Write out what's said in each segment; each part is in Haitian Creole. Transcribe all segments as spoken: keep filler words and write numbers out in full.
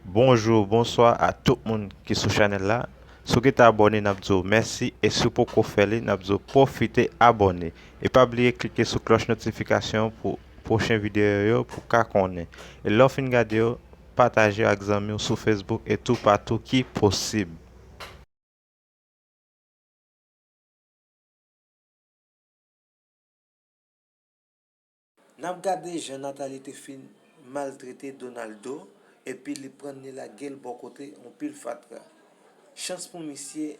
Bonjou, bonswa a tout moun ki sou chanèl la. Si w gentan abòne, n ap di w mèsi, e si w poko fè li, n ap di w pwofite abòne. E pa bliye klike sou klòch notifikasyon pou pwochen videyo yo pou w ka konnen. E lè w fin gade yo, pataje yo ak zanmi w sou Facebook e toupatou ki posib. N ap gade jan Nathalie te fin maltrete Donaldo, epi li pran li lage l bò kote yon pil fatra. Chans pou misye,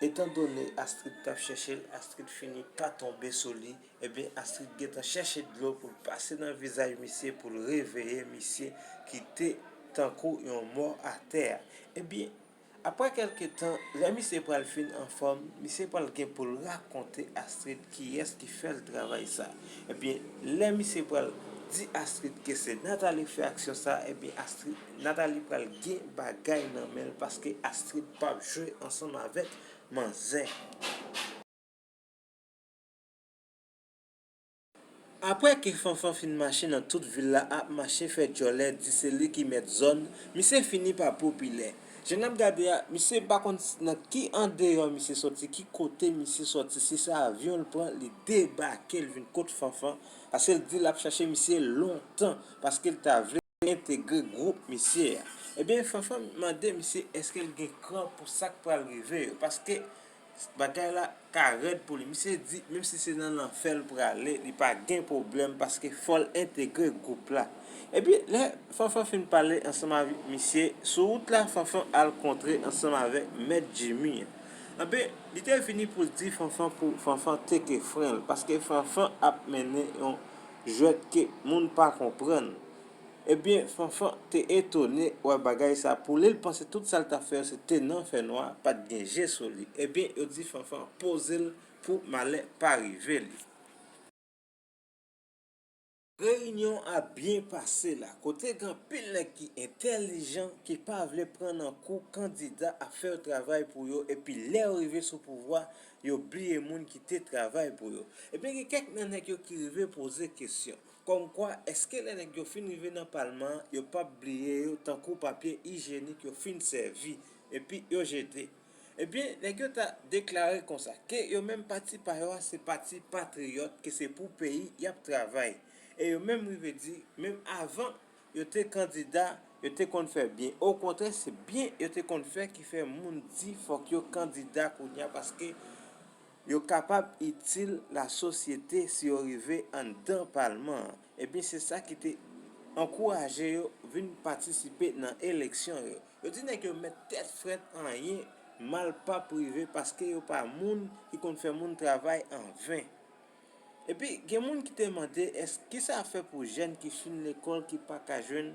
etandone Astrid t ap chèche l, Astrid fini pa tonbe sou li, ebyen Astrid gentan chèche dlo pou l pase nan vizaj misye, pou l reveye misye ki te tankou yon mò atè a. Ebyen, Apre kèlke tan, lè misye pral fin anfòm, misye pral gen pou l rakonte Astrid kiyès ki fè l travay sa. Ebyen, lè misye pral di Astrid ke se Nathalie k fè aksyon sa, ebyen Astrid, Nathalie pral gen bagay nan men l paske Astrid p ap jwe ansanm avèk manzè. Apre ke Fanfan fin mache nan tout vil la ap mache fè djòlè, di se li ki mèt zòn, misye fini pa popilè. Jan n ap gade a, misye pa konn s- nan ki andeyò misye sòti, ki kote misye sòti, si se avyon l pran, li debake, l vin kot Fanfan, paske l di l ap chache misye lontan, paske l ta vle entegre gwoup misye a. Ebyen, Fanfan mande misye èske l gen kran pou sa k pral rive yo, paske bagay la ka rèd pou li. Misye di, menm si se nan lanfè l prale, li pa gen pwoblèm, paske fò l entegre gwoup la. Epi, lè Fanfan fin pale ansanm avèk misye, sou wout la, Fanfan al kontre ansanm avèk Mèt Jimmy an. Anben, li te vini pou l di Fanfan pou Fanfan teke fren l, paske Fanfan ap mennen yon jwèt ke moun pa konprann. Ebyen, Fanfan te etone wè bagay sa. Pou li, l panse tout sa l t ap fè yo se te nan fènwa, pa t gen je sou li. Ebyen, yo di Fanfan poze l pou malè pa rive li. Reyinyon ap byen pase la, kote gen anpil nèg ki entèlijan, ki pa vle pran nan kou kandida ap fè yo travay pou yo, epi lè yo rive sou pouvwa, yo bliye moun ki te travay pou yo. Ebyen, gen kèk nan nèg yo ki rive poze kesyon. Kòmkwa, èske lè nèg yo fin rive nan palman an, yo p ap bliye yo tankou papye ijyenik yo fin sèvi, epi yo jete? Ebyen, nèg yo ta deklare konsa, ke yo menm pati pa yo a se pati patriyòt, ke se pou peyi y ap travay. E yo menm rive di, menm avan yo te kandida, yo te konn fè byen. Okontrè, se byen yo te konn fè ki fè moun di fòk yo kandida kounye a, paske yo kapab itil lasosyete si yo rive anndan palman an. Ebyen, se sa ki te ankouraje yo vin patisipe nan eleksyon yo. Yo di nèg yo mèt tèt frèt, anyen mal p ap rive, paske yo pa moun ki konn fè moun travay an ven. Epi, gen moun ki te mande, èske kisa ap fè pou jèn ki fin lekòl ki pa ka jwenn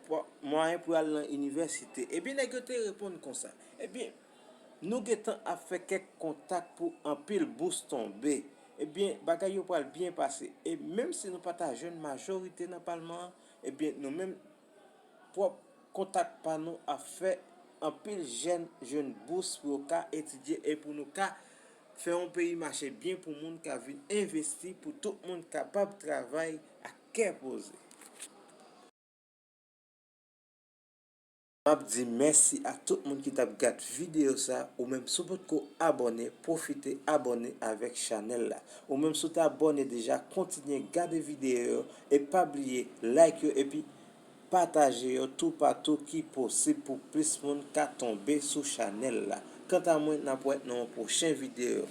pwa- mwayen pou y al nan inivèsite? Ebyen, nèg yo te reponn konsa, ebyen, nou gentan ap fè kèk kontak pou anpil bous tonbe. Ebyen, bagay yo pral byen pase. E menm si nou pa ta jwenn majorite nan palman an, ebyen, nou menm pwòp kontak pa nou ap fè anpil jèn jwenn bous pou yo ka etidye e pou nou ka fè yon peyi mache byen pou moun ka vin envesti, pou tout moun kapab travay ak kè poze. M ap di mèsi a tout moun ki t ap gad videyo sa. Ou menm si w potko abòne, pwofite abòne avèk chanèl la. Ou menm si w te abòne deja, kontinye gade videyo yo e pa bliye like yo epi pataje yo toupatou ki posib pou plis moun ka tonbe sou chanèl la. Kanta mwen, n ap wè nan yon pwochen videyo.